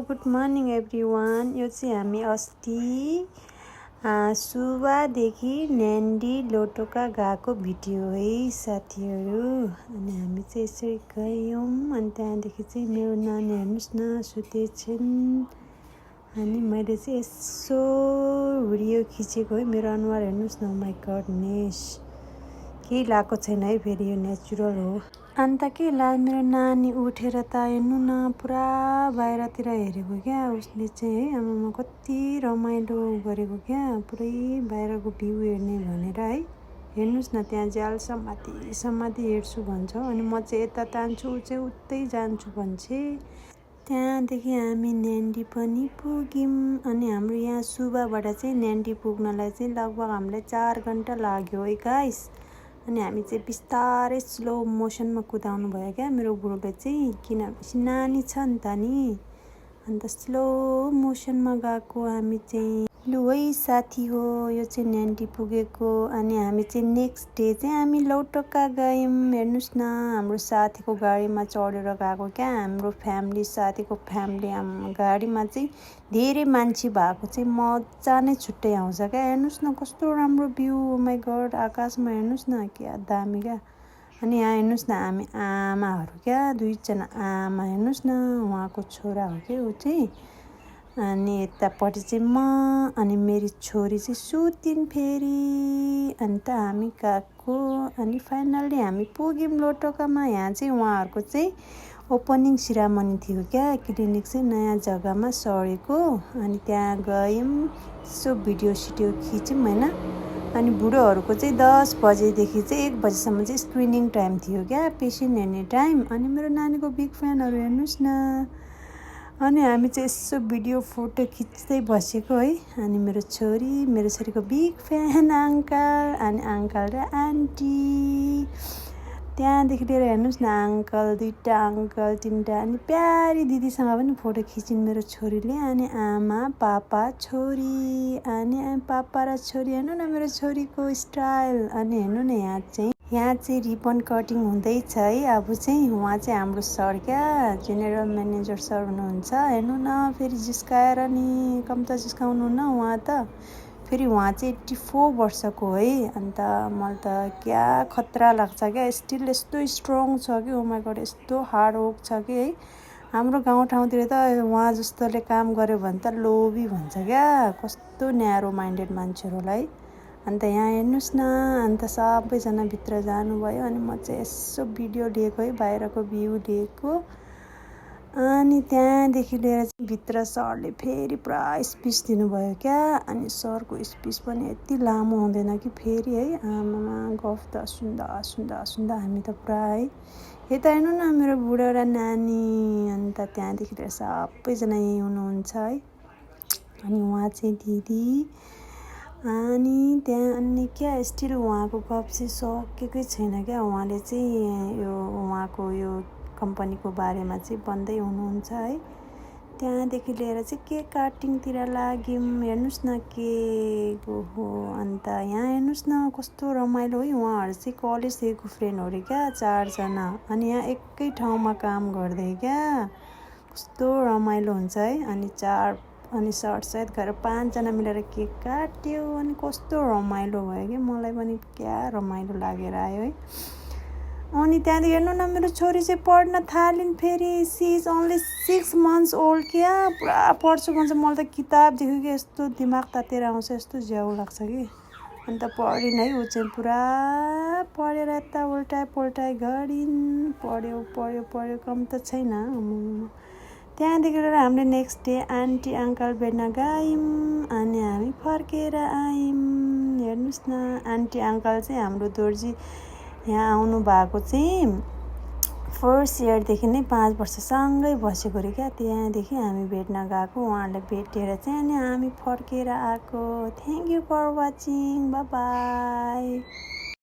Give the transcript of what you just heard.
Good morning everyone. यो चाहिँ हामी अस्ति सुबादेखि न्यान्डी लोटोका गएको भिडियो है साथीहरू। अनि हामी चाहिँ यसरी गयौँ अनि त्यहाँदेखि चाहिँ मेरो नानी हेर्नुहोस् न सुतेछन्। अनि मैले चाहिँ यसो भिडियो खिचेको है। मेरो अनुहार हेर्नुहोस् न, माई गडनेस, केही लगाएको छैन है, फेरि यो नेचुरल हो। अन्त के ला मेरो नानी उठेर त हेर्नु न पुरा बाहिरतिर हेरेको क्या उसले चाहिँ है। आमामा कति रमाइलो गरेको क्या, पुरै बाहिरको भ्यू हेर्ने भनेर है। हेर्नुहोस् न त्यहाँ झ्याल समाधि हेर्छु भन्छ अनि म चाहिँ यता तान्छु, ऊ चाहिँ उतै जान्छु भन्छ। त्यहाँदेखि हामी न्यान्डी पनि पुग्यौँ। अनि हाम्रो यहाँ सुबाबाट चाहिँ न्यान्डी पुग्नलाई चाहिँ लगभग हामीलाई 4 घन्टा लाग्यो है गाइस। अनि हामी चाहिँ बिस्तारै स्लो मोसनमा कुदाउनु भयो क्या मेरो बुढोले चाहिँ, किनभने नानी छ नि त नि। अन्त स्लो मोसनमा गएको हामी चाहिँ। लु है साथी हो, यो चाहिँ न्यान्डी पुगेको। अनि हामी चाहिँ नेक्स्ट डे चाहिँ हामी लोटोका गयौँ। हेर्नुहोस् न हाम्रो साथीको गाडीमा चढेर गएको क्या हाम्रो फ्यामिली, साथीको फ्यामिली। गाडीमा चाहिँ धेरै मान्छे भएको चाहिँ मजा नै छुट्टै आउँछ क्या। हेर्नुहोस् न कस्तो राम्रो भ्यू, ओ माई गड, आकाशमा हेर्नुहोस् न क्या दामी क्या। अनि यहाँ हेर्नुहोस् न हामी आमाहरू क्या, 2 जना आमा, हेर्नुहोस् न उहाँको छोरा हो क्या ऊ चाहिँ। अनि यतापट्टि चाहिँ म अनि मेरी छोरी चाहिँ सुतिन् फेरि। अन्त हामी गएको अनि फाइनल्ली हामी पुग्यौँ लोटोकामा। यहाँ चाहिँ उहाँहरूको चाहिँ ओपनिङ सिरामनी थियो क्या, क्लिनिक चाहिँ नयाँ जग्गामा सरेको। अनि त्यहाँ गयौँ, यसो भिडियो सिडियो खिच्यौँ होइन। अनि बुढोहरूको चाहिँ 10 बजेदेखि चाहिँ 1 बजेसम्म चाहिँ स्क्रिनिङ टाइम थियो क्या, पेसेन्ट हेर्ने टाइम। अनि मेरो नानीको बिग फ्यानहरू हेर्नुहोस् न। अनि हामी चाहिँ यसो भिडियो फोटो खिच्दै बसेको है। अनि मेरो छोरीको बिग फ्यान अङ्कल, अनि अङ्कल र आन्टी। त्यहाँदेखि लिएर हेर्नुहोस् न अङ्कल, 2टा अङ्कल 3टा। अनि प्यारी दिदीसँग पनि फोटो खिचिन् मेरो छोरीले। अनि आमा पापा छोरी, अनि पापा र छोरी, हेर्नु न मेरो छोरीको स्टाइल। अनि हेर्नु न यहाँ चाहिँ रिबन कटिङ हुँदैछ है। अब चाहिँ उहाँ चाहिँ हाम्रो सर क्या, जेनरल म्यानेजर सर हुनुहुन्छ। हेर्नु न फेरि जिस्काएर नि, कम त जिस्काउनु न उहाँ त। फेरि उहाँ चाहिँ 84 वर्षको है। अन्त मलाई त क्या खतरा लाग्छ क्या, स्टिल यस्तो स्ट्रङ छ कि, ओ माई गड, यस्तो हार्ड वर्क छ कि है। हाम्रो गाउँठाउँतिर त उहाँ जस्तोले काम गर्यो भने त लोभी भन्छ क्या, कस्तो न्यारो माइन्डेड मान्छेहरूलाई। अन्त यहाँ हेर्नुहोस् न, अन्त सबैजना भित्र जानुभयो। अनि म चाहिँ यसो भिडियो लिएको है, बाहिरको भ्यू लिएको। अनि त्यहाँदेखि लिएर चाहिँ भित्र सरले फेरि पुरा स्पिच दिनुभयो क्या। अनि सरको स्पिच पनि यति लामो हुँदैन कि फेरि है। आमामा गफ त सुन्दा हामी त पुरा है। यता हेर्नु न मेरो बुढो र नानी। अन्त त्यहाँदेखि लिएर सबैजना यहीँ हुनुहुन्छ है। अनि उहाँ चाहिँ दिदी। अनि त्यहाँ अनि क्या स्टिल उहाँको गफ चाहिँ सकेकै छैन क्या। उहाँले चाहिँ यो उहाँको यो कम्पनीको बारेमा चाहिँ भन्दै हुनुहुन्छ है। त्यहाँदेखि लिएर चाहिँ केक काटिङतिर लाग्यौँ। हेर्नुहोस् न केक हो। अन्त यहाँ हेर्नुहोस् न कस्तो रमाइलो है। उहाँहरू चाहिँ कलेजदेखिको फ्रेन्ड हो अरे क्या, 4 जना। अनि यहाँ एकै ठाउँमा काम गर्दै क्या, कस्तो रमाइलो हुन्छ है। अनि सर्ट सायद गरेर 5 जना मिलेर केक काट्यो। अनि कस्तो रमाइलो भयो कि, मलाई पनि क्या रमाइलो लागेर आयो है। अनि त्यहाँदेखि हेर्नु न मेरो छोरी चाहिँ पढ्न थालिन् फेरि। She is only 6 months old क्या, पुरा पढ्छु भन्छ। मलाई त किताब देख्यो कि यस्तो दिमाग तातेर आउँछ, यस्तो झ्याउ लाग्छ कि। अन्त पढिन् है, ऊ चाहिँ पुरा पढेर यता उल्टाइ गरिन्। पढ्यो कम त छैन। त्यहाँदेखि लिएर हामीले नेक्स्ट डे आन्टी अङ्कल भेट्न गयौँ। अनि हामी फर्केर आयौँ। हेर्नुहोस् न आन्टी अङ्कल चाहिँ हाम्रो दोर्जी यहाँ आउनु भएको चाहिँ फर्स्ट इयरदेखि नै 5 वर्षसँगै बसेको अरे क्या। त्यहाँदेखि हामी भेट्न गएको, उहाँलाई भेटेर चाहिँ अनि हामी फर्केर आएको। Thank you for watching, bye by.